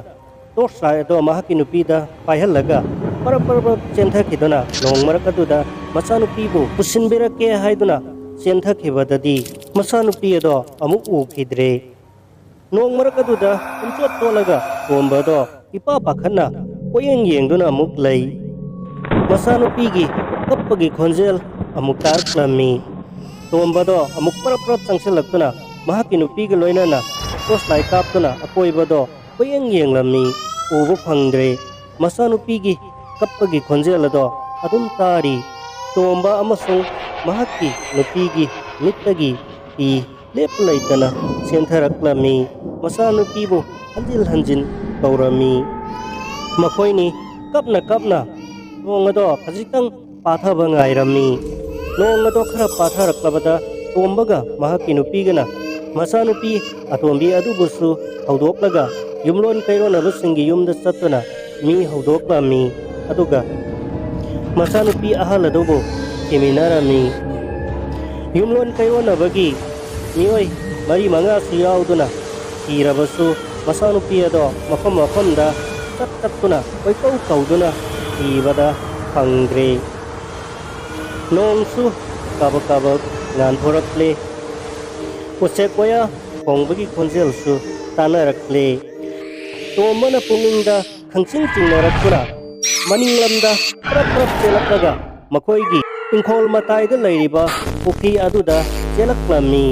ꯇꯣꯔꯆ ꯂꯥꯏꯠ ꯑꯗꯣ ꯃꯍꯥꯛꯀꯤ ꯅꯨꯄꯤꯗ ꯄꯥꯏꯍꯜꯂꯒ ꯄꯔꯞ ꯄꯔꯞ ꯄꯔꯞ ꯆꯦꯟꯊꯈꯤꯗꯨꯅ ꯅꯣꯡ ꯃꯔꯛ ꯑꯗꯨꯗ ꯃꯆꯥꯅꯨꯄꯤꯕꯨ ꯄꯨꯁꯤꯟꯕꯤꯔꯛꯀꯦ ꯍꯥꯏꯗꯨꯅ ꯆꯦꯟꯊꯈꯤꯕꯗꯗꯤ ꯃꯆꯥꯅꯨꯄꯤ ꯑꯗꯣ ꯑꯃꯨꯛ ꯎꯈꯤꯗ꯭ꯔꯦ꯫ ꯅꯣꯡ ꯃꯔꯛ ꯑꯗꯨꯗ ꯄꯨꯝꯆꯣꯠ ꯆꯣꯠꯂꯒ ꯇꯣꯝꯕꯗꯣ ꯏꯄꯥ ꯄꯥꯈꯠꯅ ꯀꯣꯏꯌꯦꯡ ꯌꯦꯡꯗꯨꯅ ꯑꯃꯨꯛ ꯂꯩ꯫ ꯃꯆꯥꯅꯨꯄꯤꯒꯤ ꯀꯞꯄꯒꯤ ꯈꯣꯟꯖꯦꯜ ꯑꯃꯨꯛ ꯇꯥꯔꯛꯂꯝꯃꯤ꯫ ꯇꯣꯝꯕꯗꯣ ꯑꯃꯨꯛ ꯄꯔꯞ ꯄꯔꯞ ꯆꯪꯁꯤꯜꯂꯛꯇꯨꯅ ꯃꯍꯥꯛꯀꯤ ꯅꯨꯄꯤꯒ ꯂꯣꯏꯅꯅ ꯇꯣꯔꯆ ꯂꯥꯏꯠ ꯀꯥꯞꯇꯨꯅ ꯑꯀꯣꯏꯕꯗꯣ ꯀꯣꯏꯌꯦꯡ ꯌꯦꯡꯂꯝꯃꯤ꯫ ꯎꯕ ꯐꯪꯗ꯭ꯔꯦ꯫ ꯃꯆꯥꯅꯨꯄꯤꯒꯤ ꯀꯞꯄꯒꯤ ꯈꯣꯟꯖꯦꯜ ꯑꯗꯣ ꯑꯗꯨꯝ ꯇꯥꯔꯤ꯫ ꯇꯣꯝꯕ ꯑꯃꯁꯨꯡ ꯃꯍꯥꯛꯀꯤ ꯅꯨꯄꯤꯒꯤ ꯃꯤꯠꯇꯒꯤ ꯄꯤ ꯂꯦꯞꯄ ꯂꯩꯇꯅ ꯆꯦꯟꯊꯔꯛꯂꯝꯃꯤ꯫ ꯃꯆꯥꯅꯨꯄꯤꯕꯨ ꯍꯟꯖꯤꯟ ꯍꯟꯖꯤꯟ ꯀꯧꯔꯝꯃꯤ꯫ ꯃꯈꯣꯏꯅꯤ ꯀꯞꯅ ꯀꯞꯅ ꯅꯣꯡ ꯑꯗꯣ ꯈꯖꯤꯛꯇꯪ ꯄꯥꯊꯕ ꯉꯥꯏꯔꯝꯃꯤ꯫ ꯅꯣꯡ ꯑꯗꯣ ꯈꯔ ꯄꯥꯊꯔꯛꯂꯕꯗ ꯇꯣꯝꯕꯒ ꯃꯍꯥꯛꯀꯤ ꯅꯨꯄꯤꯒꯅ ꯃꯆꯥꯅꯨꯄꯤ ꯑꯇꯣꯝꯕꯤ ꯑꯗꯨꯕꯨꯁꯨ ꯍꯧꯗꯣꯛꯂꯒ ꯌꯨꯝꯂꯣꯟ ꯀꯩꯔꯣꯟꯅꯕꯁꯤꯡꯒꯤ ꯌꯨꯝꯗ ꯆꯠꯇꯨꯅ ꯃꯤ ꯍꯧꯗꯣꯛꯂꯝꯃꯤ꯫ ꯑꯗꯨꯒ ꯃꯆꯥꯅꯨꯄꯤ ꯑꯍꯜ ꯑꯗꯨꯕꯨ ꯊꯤꯃꯤꯟꯅꯔꯝꯃꯤ꯫ ꯌꯨꯝꯂꯣꯟ ꯀꯩꯔꯣꯟꯅꯕꯒꯤ ꯃꯤꯑꯣꯏ ꯃꯔꯤ ꯃꯉꯥꯁꯨ ꯌꯥꯎꯗꯨꯅ ꯊꯤꯔꯕꯁꯨ ꯃꯆꯥꯅꯨꯄꯤ ꯑꯗꯣ ꯃꯐꯝ ꯃꯐꯝꯗ ꯆꯠ ꯆꯠꯇꯨꯅ ꯀꯣꯏꯀꯧ ꯀꯧꯗꯨꯅ ꯊꯤꯕꯗ ꯐꯪꯗ꯭ꯔꯦ꯫ ꯅꯣꯡꯁꯨ ꯀꯥꯕꯛ ꯀꯥꯕꯛ ꯉꯥꯟꯊꯣꯔꯛꯂꯦ꯫ ꯎꯆꯦꯛ ꯋꯥꯌꯥ ꯈꯣꯡꯕꯒꯤ ꯈꯣꯟꯖꯦꯜꯁꯨ ꯇꯥꯅꯔꯛꯂꯦ꯫ ꯇꯣꯝꯕꯅ ꯄꯨꯛꯅꯤꯡꯗ ꯈꯪꯆꯤꯡ ꯆꯤꯡꯅꯔꯛꯇꯨꯅ ꯃꯅꯤꯡꯂꯝꯗ ꯄ꯭ꯔꯞ ꯄ꯭ꯔꯞ ꯆꯦꯜꯂꯛꯂꯒ ꯃꯈꯣꯏꯒꯤ ꯏꯪꯈꯣꯜ ꯃꯇꯥꯏꯗ ꯂꯩꯔꯤꯕ ꯄꯨꯈ꯭ꯔꯤ ꯑꯗꯨꯗ ꯆꯦꯜꯂꯛꯂꯝꯃꯤ꯫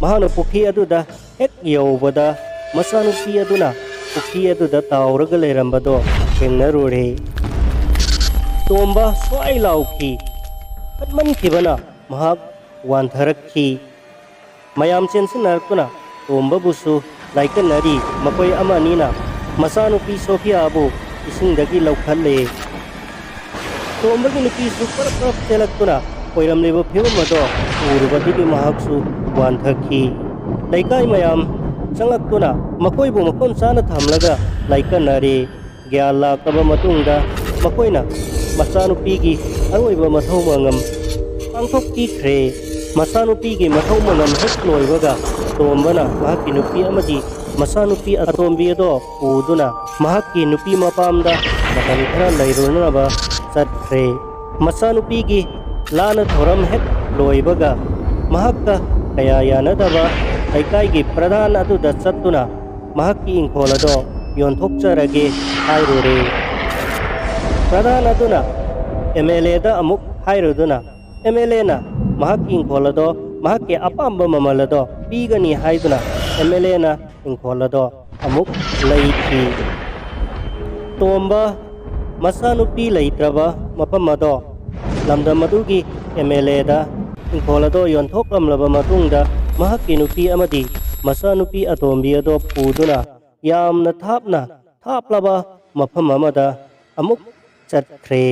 ꯃꯍꯥꯛꯅ ꯄꯨꯈ꯭ꯔꯤ ꯑꯗꯨꯗ ꯍꯦꯛ ꯌꯧꯕꯗ ꯃꯆꯥꯅꯨꯄꯤ ꯑꯗꯨꯅ ꯄꯨꯈ꯭ꯔꯤ ꯑꯗꯨꯗ ꯇꯥꯎꯔꯒ ꯂꯩꯔꯝꯕꯗꯣ ꯊꯦꯡꯅꯔꯨꯔꯦ꯫ ꯇꯣꯝꯕ ꯁ꯭ꯋꯥꯏ ꯂꯥꯎꯈꯤ꯫ ꯀꯟꯃꯟꯈꯤꯕꯅ ꯃꯍꯥꯛ ꯋꯥꯟꯊꯔꯛꯈꯤ꯫ ꯃꯌꯥꯝ ꯆꯦꯟꯁꯤꯟꯅꯔꯛꯇꯨꯅ ꯇꯣꯝꯕꯕꯨꯁꯨ ꯂꯥꯏꯀꯠꯅꯔꯤ꯫ ꯃꯈꯣꯏ ꯑꯃꯅꯤꯅ ꯃꯆꯥꯅꯨꯄꯤ ꯁꯣꯐꯤꯌꯥꯕꯨ ꯏꯁꯤꯡꯗꯒꯤ ꯂꯧꯈꯠꯂꯦ꯫ ꯇꯣꯝꯕꯒꯤ ꯅꯨꯄꯤꯁꯨ ꯄꯔꯞ ꯄꯔꯞ ꯆꯦꯜꯂꯛꯇꯨꯅ ꯑꯣꯏꯔꯝꯂꯤꯕ ꯐꯤꯕꯝ ꯑꯗꯣ ꯎꯔꯨꯕꯗꯒꯤ ꯃꯍꯥꯛꯁꯨ ꯋꯥꯟꯊꯈꯤ꯫ ꯂꯩꯀꯥꯏ ꯃꯌꯥꯝ ꯆꯪꯂꯛꯇꯨꯅ ꯃꯈꯣꯏꯕꯨ ꯃꯐꯝ ꯆꯥꯅ ꯊꯝꯂꯒ ꯂꯥꯏꯀꯠꯅꯔꯦ꯫ ꯒ꯭ꯌꯥꯟ ꯂꯥꯛꯂꯕ ꯃꯇꯨꯡꯗ ꯃꯈꯣꯏꯅ ꯃꯆꯥꯅꯨꯄꯤꯒꯤ ꯑꯔꯣꯏꯕ ꯃꯊꯧ ꯃꯉꯝ ꯄꯥꯡꯊꯣꯛꯄꯤꯈ꯭ꯔꯦ꯫ ꯃꯆꯥꯅꯨꯄꯤꯒꯤ ꯃꯊꯧ ꯃꯉꯝ ꯍꯦꯛ ꯂꯣꯏꯕꯒ ꯇꯣꯝꯕꯅ ꯃꯍꯥꯛꯀꯤ ꯅꯨꯄꯤ ꯑꯃꯗꯤ ꯃꯆꯥꯅꯨꯄꯤ ꯑꯇꯣꯝꯕꯤ ꯑꯗꯣ ꯄꯨꯗꯨꯅ ꯃꯍꯥꯛꯀꯤ ꯅꯨꯄꯤ ꯃꯄꯥꯝꯗ ꯃꯇꯝ ꯈꯔ ꯂꯩꯔꯨꯅꯅꯕ ꯆꯠꯈ꯭ꯔꯦ꯫ ꯃꯆꯥꯅꯨꯄꯤꯒꯤ ꯂꯥꯟꯅ ꯊꯧꯔꯝ ꯍꯦꯛ ꯂꯣꯏꯕꯒ ꯃꯍꯥꯛꯀ ꯀꯌꯥ ꯌꯥꯅꯗꯕ ꯂꯩꯀꯥꯏꯒꯤ ꯄ꯭ꯔꯙꯥꯟ ꯑꯗꯨꯗ ꯆꯠꯇꯨꯅ ꯃꯍꯥꯛꯀꯤ ꯏꯪꯈꯣꯜ ꯑꯗꯣ ꯌꯣꯟꯊꯣꯛꯆꯔꯒꯦ ꯍꯥꯏꯔꯨꯔꯦ꯫ ꯄ꯭ꯔꯙꯥꯟ ꯑꯗꯨꯅ ꯑꯦꯝ ꯑꯦꯜ ꯑꯦꯗ ꯑꯃꯨꯛ ꯍꯥꯏꯔꯨꯗꯨꯅ ꯑꯦꯝ ꯑꯦꯜ ꯑꯦꯅ ꯃꯍꯥꯛꯀꯤ ꯏꯪꯈꯣꯜ ꯑꯗꯣ ꯃꯍꯥꯛꯀꯤ ꯑꯄꯥꯝꯕ ꯃꯃꯜ ꯑꯗꯣ ꯄꯤꯒꯅꯤ ꯍꯥꯏꯗꯨꯅ ꯑꯦꯝ ꯑꯦꯜ ꯑꯦꯅ ꯏꯪꯈꯣꯜ ꯑꯗꯣ ꯑꯃꯨꯛ ꯂꯩꯈꯤ꯫ ꯇꯣꯝꯕ ꯃꯆꯥꯅꯨꯄꯤ ꯂꯩꯇ꯭ꯔꯕ ꯃꯐꯝ ꯑꯗꯣ, ꯂꯝꯗꯝ ꯑꯗꯨꯒꯤ ꯑꯦꯝ ꯑꯦꯜ ꯑꯦꯗ ꯏꯪꯈꯣꯜ ꯑꯗꯣ ꯌꯣꯟꯊꯣꯛꯂꯝꯂꯕ ꯃꯇꯨꯡꯗ, ꯃꯍꯥꯛꯀꯤ ꯅꯨꯄꯤ ꯑꯃꯗꯤ ꯃꯆꯥꯅꯨꯄꯤ ꯑꯇꯣꯝꯕꯤ ꯑꯗꯣ ꯄꯨꯗꯨꯅ ꯌꯥꯝꯅ ꯊꯥꯞꯅ, ꯊꯥꯞꯂꯕ ꯃꯐꯝ ꯑꯃꯗ ꯑꯃꯨꯛ ꯆꯠꯈ꯭ꯔꯦ꯫